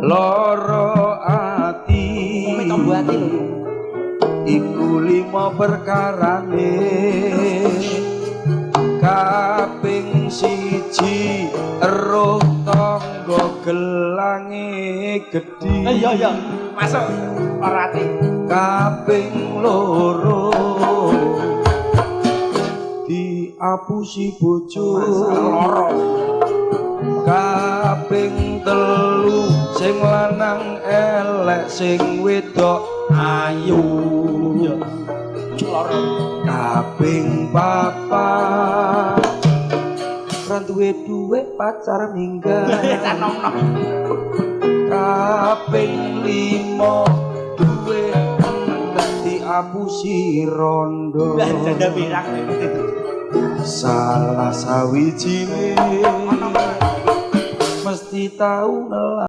Loro ati. Umi tombo ati lho. Iku lima perkarane. Kaping siji, eruh tangga gelange gedhi. Iya iya. Masuk lara ati. Kaping loro, diapusi bojo. Loro. Kaping telu, sing lanang elek, sing wedok ayu. Loro. Kaping papat, ra duwe duwe pacar minggat. Cah nom-nom. Kaping lima, duwe entek diapusi rondo. Lah, janda pirang. Salah sawijine mesti tau.